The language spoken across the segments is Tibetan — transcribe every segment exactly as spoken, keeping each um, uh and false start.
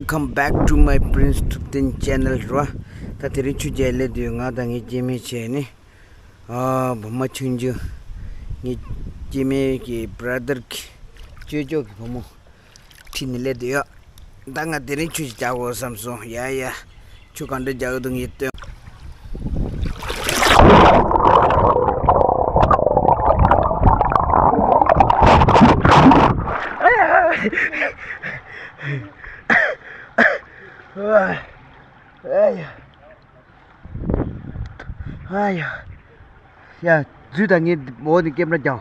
Welcome back to my Prince Thupten channel ར། ད་དེ་རིང་ཆུ་རྒྱག་སླེབས་དུས་ང་དང་ངའི་སྐྱེ་དམན་བྱས་ནས། ཨ། བུ་མོ་ཆུང་ཆུང་། ངའི་སྐྱེ་དམན་གྱི་brother གྱི་ཅོ་ཅོ་གི་བུ་མོ་ཁྲིད་ནས་སླེབས་དུས་ཡ། ད་ང་དེ་རིང་ཆུ་ཞིག་རྒྱག་དགོས་བསམ་སོང་། ཡ་ཡ། ཆུ་གང་འདྲ་རྒྱག་གི་འདུག་ངས་སྟོན། ཨ་ཡ། ཨ་ཡ། ཡ། འཛུལ་དང་། ངས་འོག་ནས་ཀེམ་ར་རྒྱག་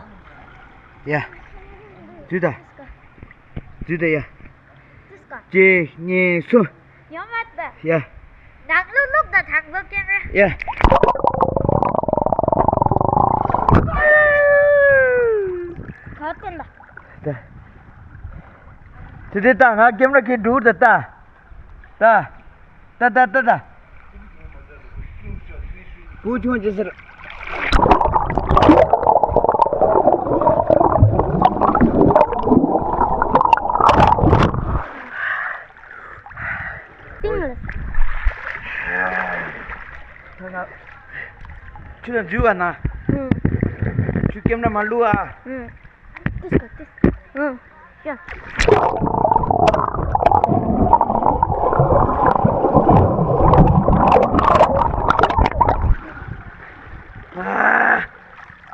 ཡ། འཛུལ་དང་། འཛུལ་དང་། ཡ། གཅིག་གཉིས་གསུམ། ཡོང་མ་ད། ཡ། ནག་ལུག་ལུག་དང་དང་པོ་ཀེམ་ར། ཡ། ག་དེ་ལ། ད། དེ་དེ་ད་ང་ཀེམ་ར་ཁྱེར་འགྲོ་ད་ད། ད། ད་ད་ད་ད། བུ་ཆུང་ཅི་ཟེར། ཏིང་ལ། ད་ང་ཆུ་ལ་འཛུལ་བ་ན། ཨུ། ཆུ་ཀེམ་ར་མ་བླུག་ཨ། ཨུ། ཏིས་ཀ་ཏིས། ཨུ། ཡ། ཨ།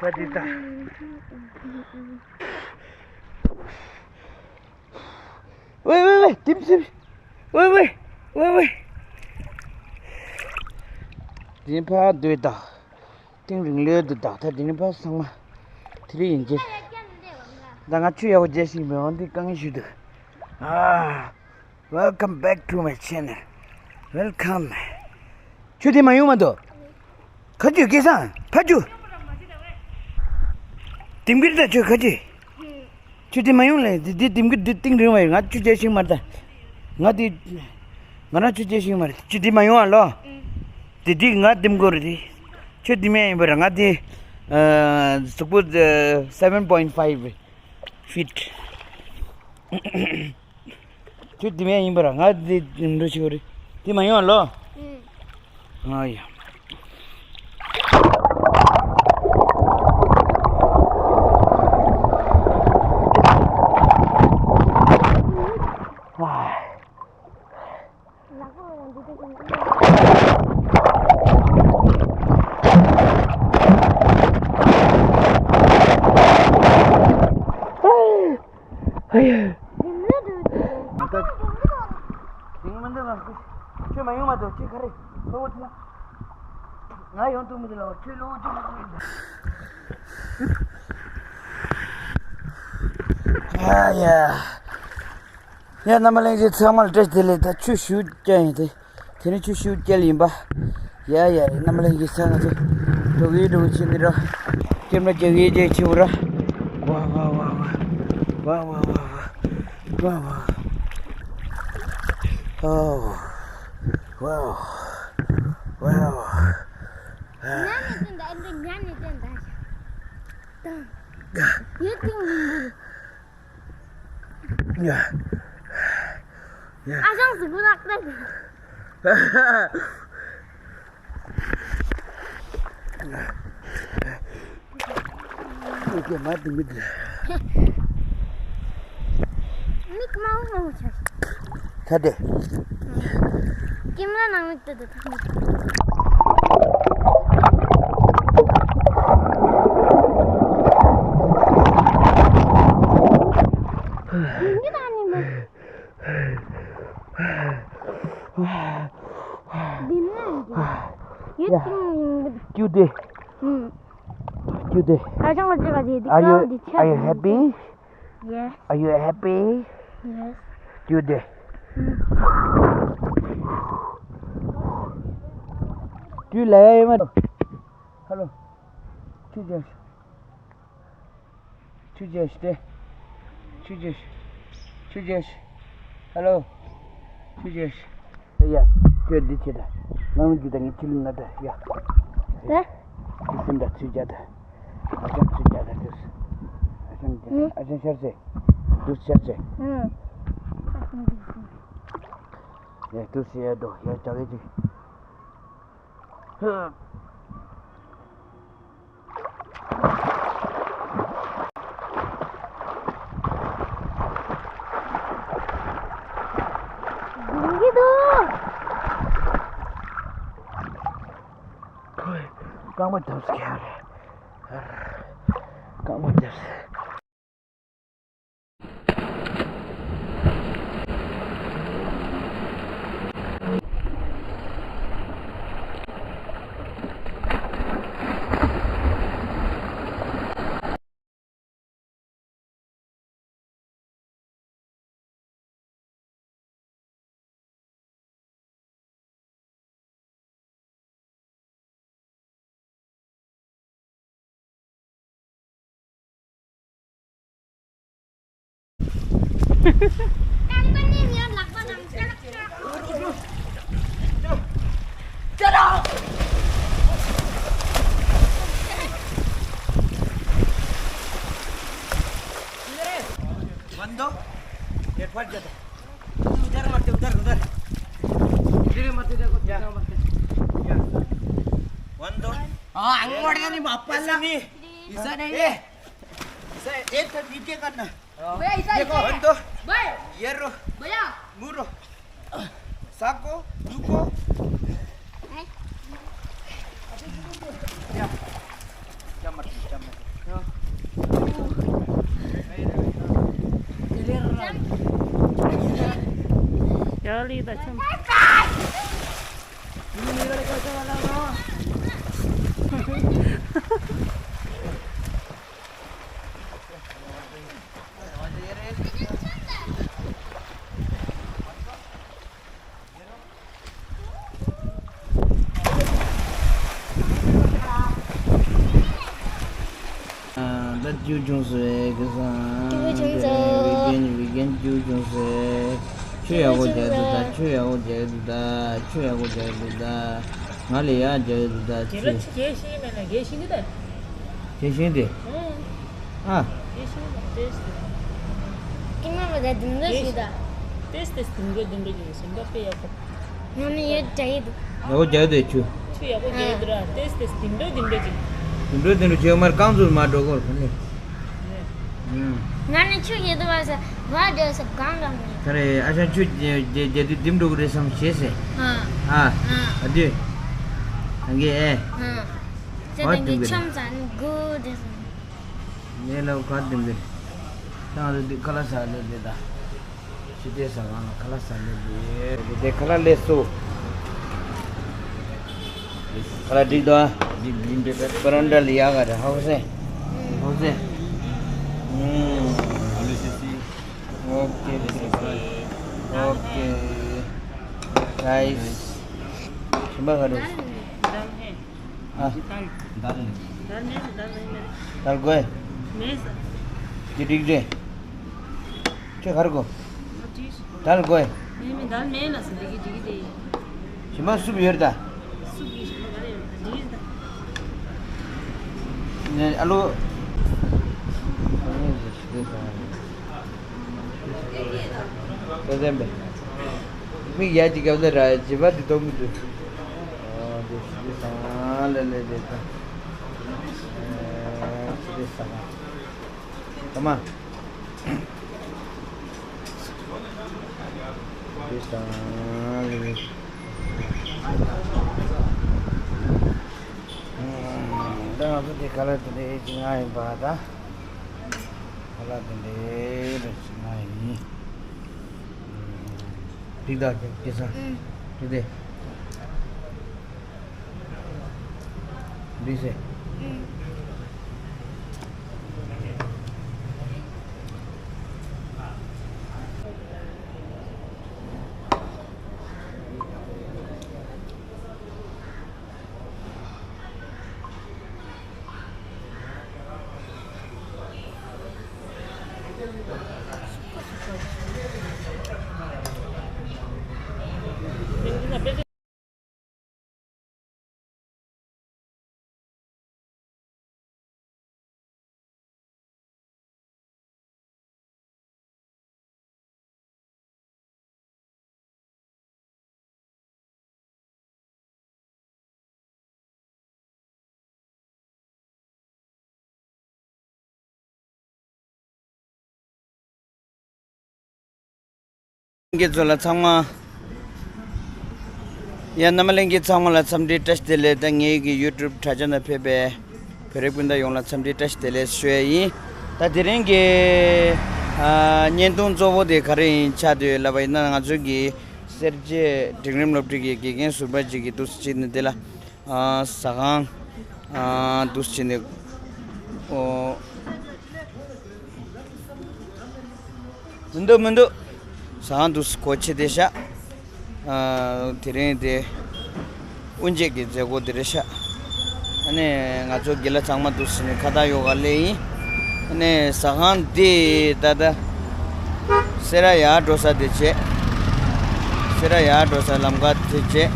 ད་འདི་ད། ཝེ་ཝེ་ཝེ། ཏིམ་ཏིམ། ཝེ་ཝེ་ཝེ་ཝེ། འདི་ཕར་སྡོད་དང་། གཏིང་རིང་ལོས་འདུག་ད། ད་འདི་ནི་ཕར་ཚང་མ་དེ་རིང་ཡིན་གྱི། ད་ང་ཆུ་ཡག་པོ་རྒྱག་ཤེས་མི་འོང་འདི་དཀའ་ངལ་ཞིག་འདུག་ཨ། Welcome back to my channel. Welcome. ཆུ་དེ་མ་ཡོང་མ་འདུག་ཁ་ཆུ་སྐལ་བཟང་། ཕ་ཆུ། དིམ་གིར་ད་ཆུ་ཁ་ཆུ། ཆུ་དེ་མ་ཡོང་ལེ། དེ་དེ་དིམ་གི་དེ་གཏིང་རིང་བ་ཡིན། ང་ཆུ་རྒྱག་ཤེས་མ་རེད་ད། ང་དེ། ང་རང་ཆུ་རྒྱག་ཤེས་མ་རེད། ཆུ་དེ་མ་ཡོང་ཨ་ལོ། དེ་དེ་ང་དིམ་གོ་རེད་དེ། ཆུ་དེ་མ་ཡིན་པར་ང་དེ། ཨ། གཟུགས་པོ་seven point five feet། ཆུ་དེ་མ་ཡིན་པར་ང་དེ་འགྲོ་ཆོག་རེད། དེ་མ་ཡོང་ཨ་ལོ། ཨ་ཡ། ཨ་ཡ། ང་ད། ཡིན་མི་འདུག་ལ། ཁྱོད་མ་ཡོང་མ་གཏོགས་ཁྱོད་ག་རེ་གློ་བོ་ཁྲིད་ན། ང་ཡོང་ཐུབ་མི་འདུག་ལ། ཁྱོད་གློ་བོ་ཁྲིད་མ་ཐུབ་མི་འདུག་ཨ་ཡ། ཡ། རྣམ་པ་ལྷན་རྒྱས་ཚང་མ་ལ་བཀྲ་ཤིས་བདེ་ལེགས། ད་ཆུ་ཞུ་རྒྱག་ཡིན་ཏེ། དེ་རིང་ཆུ་ཞུ་རྒྱག་ཡིན་པ། ཡ་ཡ། རྣམ་པ་ལྷན་རྒྱས་ཚང་མ་ཚོ། འགྲོ་གི་འགྲོ་གི་བྱེད་འདི་ར། ཀེམ་ར་རྒྱག་གི་རྒྱག་བྱེད་འུ་ར། ཝ་ཝ་ཝ་ཝ། ཝ་ཝ་ཝ་ཝ། ཝ་ཝ། ཨོ། ཝའོ། ཝའོ། ཉམས་ནས་བསྟན་ད། ཨ་འདྲ་ཉམས་ནས་བསྟན་ད། ད། ཡོད་ཀྱང་མི་འདུག་ཡ། ཡ། ཨ་ཞང་ཟིག་པོ་ལགས་ཏེ། ཨོ་ཀེ། མ་དེ་མི་དེ། མིག་མང་མང་ཆགས། ད་དེ། ཀེམ་ར་ནང་མིག་དེ་དེ་ཐག་མི་ཐག་ཡིན་གྱི་ད་ནི་མ། འདི་མ་ཡིན་གྱི། ཡོད་ཀྱང་ཡིན་གྱི། ཀྱུ་དེ། ཨུམ། ཀྱུ་དེ། ཨ་ཞང་ལ་ཅི་ག་དེ། Are you, are you happy? Yes. Are you happy? Yes. ཀྱུ་དེ། ཀྱུ་ལ་ཡ་ཡ་མ། ཧ་ལོ། ཀྱུ་ཅེ། ཆུ་རྒྱག་ཤི་ཏེ། ཆུ་རྒྱག་ཤི། ཆུ་རྒྱག་ཤི། ཧ་ལོ། ཆུ་རྒྱག་ཤི། ད་ཡ། ཁྱོད་འདི་བྱེད་ད། ནང་གི་ད་ངས་ཆུ་ལུང་ང་ད་ཡ། ད། ཆུ་སེམས་ད་ཆུ་རྒྱག་ད། ཨ་ཅང་ཆུ་རྒྱག་ད་དུས། ཨ་ཅང་རྒྱག་ཨ་ཅང་ཤར་ཚེ། དུས་ཤར་ཚེ། ཨུ། ཨ་ཅང་རྒྱག་ཚེ། ཨེ་ཏུ་སི་ཨེ་འགྲོ་ཡ་ཅག་གི་ཅིག་འགྲིག་གི་འདུག་རྐང་པ་བརྡབས་ཁྱེར་རེད། རྐང་པ་བརྡབས། बंदो, ये फट जाता। उधर मत, उधर, उधर। इधर मत, इधर को, इधर मत। बंदो। हाँ, अंगोड़ का नहीं, बापा ऐसा नहीं। ऐसा नहीं। ए, ऐसा एक तो नीचे करना। भैया, ऐसा देखो, ऐसा। बंदो। भाई। ये रो। भैया। मुरो। साको, रुको। हैं? क्या? क्या मत, क्या मत। Jolly the chum. ད་རྒྱུ་བྱུང་སོང་ཨེ་ཀི་སང་། རྒྱུ་བྱུང་སོང་། བི་གན་བི་གན་རྒྱུ་བྱུང་སོང་ཨེ། ཆུ་ཡག་པོ་རྒྱག་འདུག་ད། ཆུ་ཡག་པོ་རྒྱག་འདུག་ད། ཆུ་ཡག་པོ་རྒྱག་འདུག་ད། ང་ལ་ཡག་རྒྱག་འདུག་ད། ཆུ། རྒྱལ་ཤིང་གི་ད། རྒྱལ་ཤིང་དེ། ཨ། རྒྱལ་ཤིང་དེ། ཀི་མ་མ་ད་དུང་འདྲ་ཞིག་ད། ཏེས་ཏེས་དུང་འདྲ་དུང་འདྲ་ཡིན་སེམས་པ་དཔེ་ཡག་པོ། ང་ནི་ཡོད་འདྲ་ཡི་འདུག་ཡག་པོ་རྒྱག་དེ་ཆུ། ཆུ་ཡག་པོ་རྒྱག་དེ་ར་ཏེས་ཏེས་དུང་འདྲ་དུང་འདྲ་ཅིག་དུང་འདྲ་དུང་འདྲ་ཆུ་མར་རྐང་ཚུར་མ་འགྲོ་གོ་ཁོ་ནི། ང་ནི་ཆུ་ཡོད་དུ་བ་ས་བ་འདྲ་ས་གང་གང་ནི། ད་རེ་ཨ་ཞང་ཆུ་རྒྱ་རྒྱ་རྒྱ་དུས་དིམ་འགྲོ་གི་རེད་བསམ་ཞེས་ཟེར། ཨ། ཨ། ཨ་དུས། ཨ་གེ་ཨེ། ཨ། བ་དུང་གི་རེད། ཆམ་ཙང་ནི་གུ་དེ་སོང་། ངས་ལབ་ག་དུང་གི། ད་ང་ཚོ་འདི་ཁ་ལག་ཟ་སླེབས་དེ་ད། ཕྱི་དེ་ཟ་ཁང་ལ་ཁ་ལག་ཟ་སླེབས་དེ། དེ་ཁ་ལག་སླེབས་སོ། ཁ་ལག་འགྲིག་འདུག་ཨ། འགྲིག་འགྲིག་འགྲིག་པ་ར་འདྲ་ལི་ཡ་ག་རེ་ཧའོ་སེ། ཧའོ་སེ། ཨུམ། ཨ་ལུ་སི་སི། ཨོ་ཀེ། ཨོ་ཀེ། ཨོ་ཀེ། ནའིས། ཞིམ་པ་ག་རེ། ཨ། དལ་དགོས། ཅི་འགྲིག་རེད། ཁྱོད་ག་རེ་དགོས། དལ་དགོས། ཞིམ་པ་སུབ་ཡོད་ད། ནས་ཨ་ལོ། ད་ལྡན་པས། མིག་ཡ་གཅིག་གབ་ལེ་ར་བྱིས་པ་འདི་གཏོང་གི་འདུག་ཨོ་འདི་འདི་སང་ལེ་ལེ་ལེ་ད། འདི་སང་། ད་མ། འདི་སང་ལེ་ལེ། ད་ང་ཚོ་འདི་ག་ལ་དེ་འདྲའི་ཅི་ང་ཡིན་པ་ད། ཁ་ལག་དེ་འདྲའི་རེ་ཞིག་ང་ཡིན། འགྲིག་ད་སྐྱེ་ས། ཨུམ། འགྲིག་དེ། འགྲིག་སེ། ཨུམ། ལྷན་རྒྱས་ཚོ་ལ་ཚང་མ། ཡ་རྣམ་པ་ལྷན་རྒྱས་ཚང་མ་ལ་འཚམས་འདྲི་བཀྲ་ཤིས་བདེ་ལེགས། ད་ངེད་ཀྱི་ཡུ་ཊུབ་དྲ་རྒྱ་ནང་ཕེབས་པའི་བོད་རིགས་སྤུན་ཟླ་ཡོངས་ལ་འཚམས་འདྲི་བཀྲ་ཤིས་བདེ་ལེགས་ཞུ་ཡ་ཡིན། ད་དེ་རིང་གི་ཨ་བརྙན་ཐུང་གཙོ་བོ་དེ་ག་རེ་ཡིན་ཆགས་འདུག་ལབ་པ་ཡིན་ན། ང་ཚོའི་གི་སེར་བྱེས་འབྲིང་རིམ་སློབ་གྲྭའི་གི་དགེ་རྒན་ཟུར་པ་ཅིག་གིས་འདུག་སེ་བྱས་ནས་དེ་ལ་ཨ་ཟ་ཁང་ཨ་འདུག་སེ་བྱས་ནས། ཨོ། མི་འདུག་མི་འདུག་ཟ་ཁང་འདུག་སེ་སྒོ་ཕྱེ་བསྡད་ཤག་ཨ་དེ་རིང་དེ་དབུ་འབྱེད་ཀྱི་མཛད་སྒོ་དེ་རེད་ཤག་ཨ་ནི་ང་ཚོ་དགེ་ལགས་ཚང་མ་འདུག་སེ་ནས་ཁ་བཏགས་གཡོག་ག་སླེབས་ཡིན། ཨ་ནི་ཟ་ཁང་འདི་ད་ལྟ་སེ་ར་ཡར་འགྲོ་ས་དེ་བྱས། སེ་ར་ཡར་འགྲོ་ས་ལམ་ཁ་དེ་བྱས།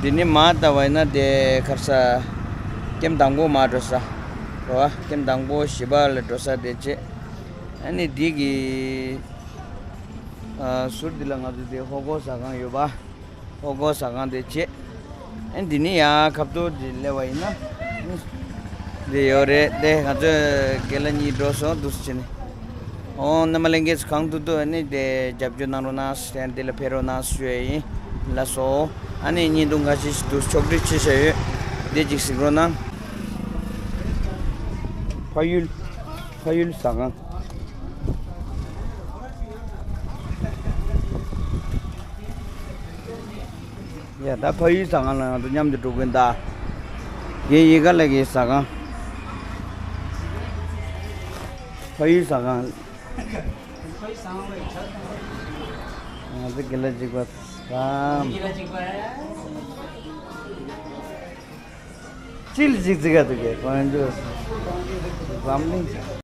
འདི་ནི་མར་ལྟ་བ་ཡིན་ན་དེ་ག་རེ་ཟ། ཀེམ་དང་པོ་མར་འགྲོ་ས་རེད་བ། ཀེམ་དང་པོ་བཞི་པ་ལ་འགྲོ་ས་དེ་བྱས། ཨ་ནི་འདི་གི་ཨ་ཟུར་འདི་ལ་ང་ཚོ་དེ་ཧོ་ཀོ་ཟ་ཁང་ཡོད་པ། ཧོ་ཀོ་ཟ་ཁང་དེ་བྱས། ཨ་འདི་ནི་ཡང་ཁ་ཐོར་འདི་སླེབས་པ་ཡིན་ན་འདི་ཡོད་རེད། དེ་ང་ཚོ་དགེ་ལགས་གཉིས་འགྲོ་སོང་འདུག་སེ་བྱས་ནས། ཨོ་རྣམ་པ་ལྷན་རྒྱས་ཚོ་གང་ཐུབ་ཐུབ་ཨ་ནི་དེ་རྒྱབ་སྐྱོར་གནང་རོགས་གནང་། དེ་འདི་ལ་ཕེབས་རོགས་གནང་ཞུ་ཡ་ཡིན། ལགས་སོ། ཨ་ནི་བརྙན་ཐུང་ཁ་ཤས་ཤིག་འདུག་ཕྱོགས་སྒྲིག་བྱས་བཞག་ཡོད། དེ་གཅིག་གཟིགས་རོགས་གནང་། ཕ་ཡུལ། ཕ་ཡུལ་ཟ་ཁང་། ཡ་ད་ཕ་ཡུལ་ཟ་ཁང་ལ་ང་ཚོ་མཉམ་དུ་འགྲོ་གིན་གདའ། ཡེ་ཡི་ག་ལ་གི་ཟ་ཁང་། ཕ་ཡུལ་ཟ་ཁང་། ང་ཚོ་དགེ་ལགས་གཅིག་པ་དང་། ཅིལ་ཅིག་ཅིག་ག་དུ་གེ་གོན་འཇུ། འཛམ་གླིང་།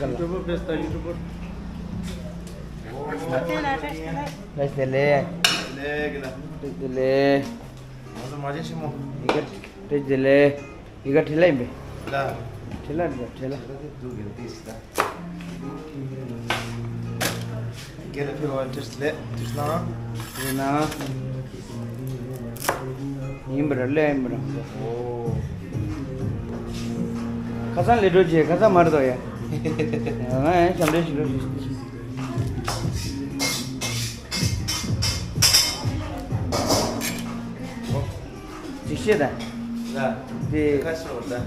YouTuber best YouTuber. བཀྲ་ཤིས་བདེ་ལེགས། བཀྲ་ཤིས་བདེ་ལེགས། ང་ཚོ་མ་བྱན་ཆེན་མོ། ཡི་ག་བཀྲ་ཤིས་བདེ་ལེགས། ཡི་ག་བྲིས་ལ་ཡིན་པས། ལ། བྲིས་ལ་ཡིན་པས་བྲིས་ལ། ལ་དེ་འདུག་གི་འདི་ཞིག་ད། རྒན་ལགས་ཕེབས་པར་བཀྲ་ཤིས་བདེ་ལེགས། བཀྲ་ཤིས་བདེ་ལེགས། ཡིན་པར་ལས་ཡིན་པར། ཨོ། ཁ་སང་ལས་འགྲོ་རྗེས་ཁ་སང་མར་དོ་ཡ། ང་ཡང་ཞབས་འདྲེན་ཞིག་འགྲོ་ཞིག་ཅིག་བཤད་དང་། ལ། དེ། ཁ་ཤོར་ད། དེ།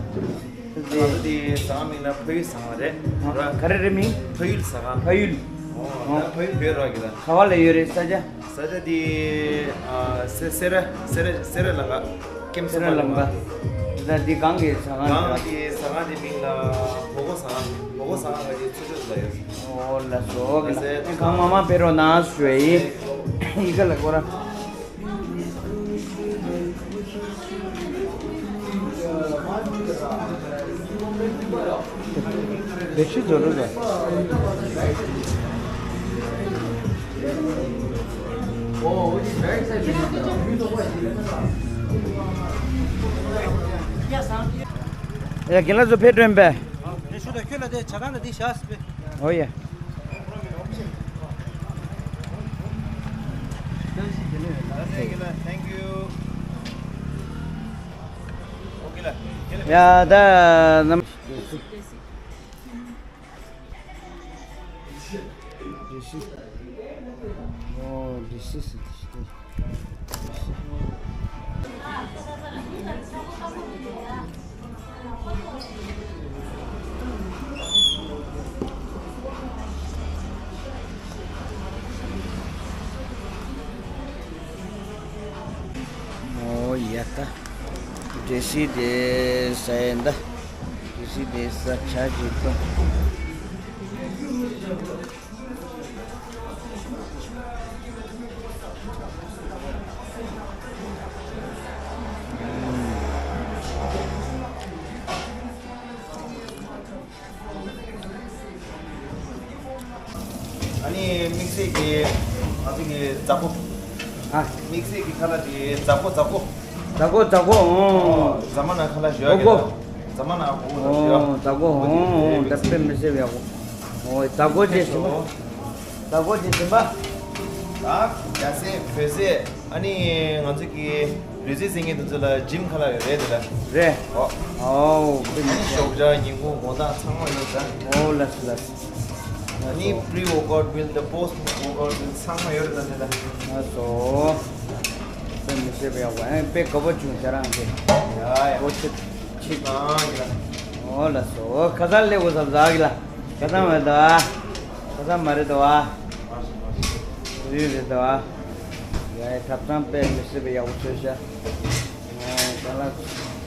ང་ཚོ་དེ་ཟ་ཁང་མིང་ལ་ཕ་ཡུལ་ཟ་ཁང་རེད། ཨ། ར། ག་རེ་རེད་མིང་། ཕ་ཡུལ་ཟ་ཁང་། ཕ་ཡུལ། ཨོ། ཨོ། ད་ཕ་ཡུལ་བོད་རོགས་ཀྱི་ད། ག་བ་ལ་ཡོད་རེད་ས་ཆ། ས་ཆ་དེ། ཨ། སེ་སེ་ར་སེ་ར་སེ་ར་ལམ་ཁ། ཀེམ་སེ་ར་ལམ་ཁ། ད་འདི་གང་གི་ཟ་ཁང་རེད། གང་དེ་ཟ་ཁང་དེ་མིང་ལ་ཧོ་ཀོ་ཟ་ཁང་། ཧོ་ཀོ་ཟ་ཁང་ག་དེ་ཚུར་ཕྱོགས་ལ་ཡོད། ཨོ་ལགས་སོ། ཨོ་ལགས་སོ། གང་མང་མང་ཕེབས་རོགས་གནང་ཞུ་ཡ་ཡིན། ཡི་ག་ལ་སྐོར་ར། བེད་སྤྱོད་བཟོ་འདྲ་ཡ། རྒན་ལགས་ཚོ་ཕེབས་སྒྲོན་པས། རེ་ཞུ་དང་ཁྱོད་ལ་དེ་ཇ་ཁང་ལ་འདི་བཞག་ཟེར་པས། ཨོ་ཡ། Thank you. ཡ་ད་ནམ། ཨོ་this is ཨོ་ཡ་ད། འདྲེ་སི་དེ་ཟ་ཡ་ད། འདྲེ་སི་དེ་ཟ་ཆ་ཞིག་ཏུ། དམིགས་བསལ་གྱི་ང་ཚོ་གི་ཛ་ཀོ། ཨ། དམིགས་བསལ་གྱི་ཁ་ལག་དེ་ཛ་ཀོ་ཛ་ཀོ། ཛ་ཀོ་ཛ་ཀོ། ཨོ། ཟ་མ་ན་ཁ་ལག་ཞུ་ཡ་གི་ལ། ཛ་མ་ན་གོ་གོ་ཞུ་ཡ། ཨོ་ཛ་ཀོ། ཨོ་ད་དཔེ་མི་སྲིད་ཡག་པོ། ཨོ་ཛ་ཀོ་ཅེས་ཟིན་པ། ཛ་ཀོ་ཅེས་ཟིན་པ། ད་རྒྱ་སེ་བོད་སེ། ཨ་ནི་ང་ཚོ་གི་རུས་ཚིགས་ཟེར་མཁན་དེ་ཚོ་ལ་ཇིམ་ཁ་ལག་ཡོད་རེད་དེ་ལ། རེད། ཨོ། ཨོ་དཔེ་མི་སྲིད། ཞོགས་ཇ་ཉིན་གུང་དགོང་དག་ཚང་མ་ཡོད་ད། ཨོ་ལགས་སོ་ལགས་སོ། ཨ་ནི་pre workout meal དང་post workout meal ཚང་མ་ཡོད་རེད་ད་དེ་ལ། ལགས་སོ། དཔེ་མི་སྲིད་པ་ཡག་པོ། ཨ་དཔེ་དགའ་པོ་བྱུང་ཁྱེད་རང་གི། ཡ་ཡ། ཨོ་ཆེ་ཆེ། ཨ་ཡ། ཨོ་ལགས་སོ། ཁ་སང་སླེབས་དགོས་བསམ་ཟ་གི་ལ། ཁ་སང་མ་རེད་དོ། ཁ་སང་མ་རེད་དོ། རེད་རེད་དོ། ཡ་ཡ། ཐབ་ཚང་དཔེ་མི་སྲིད་པ་ཡག་པོ་བྱས་ཤག་ཨོ་ད་ལགས།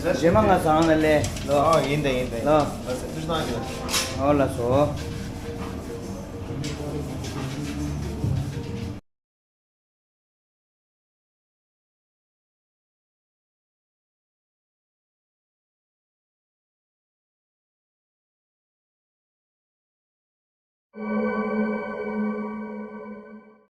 རྗེས་མ་ང་ཚང་ནས་ལས་ལོ། ཨ་ཡིན་ད་ཡིན་ད་ཡིན། ལོ། ལགས་སོ་ཐུགས་རྗེ་གནང་གི། ཨོ་ལགས་སོ།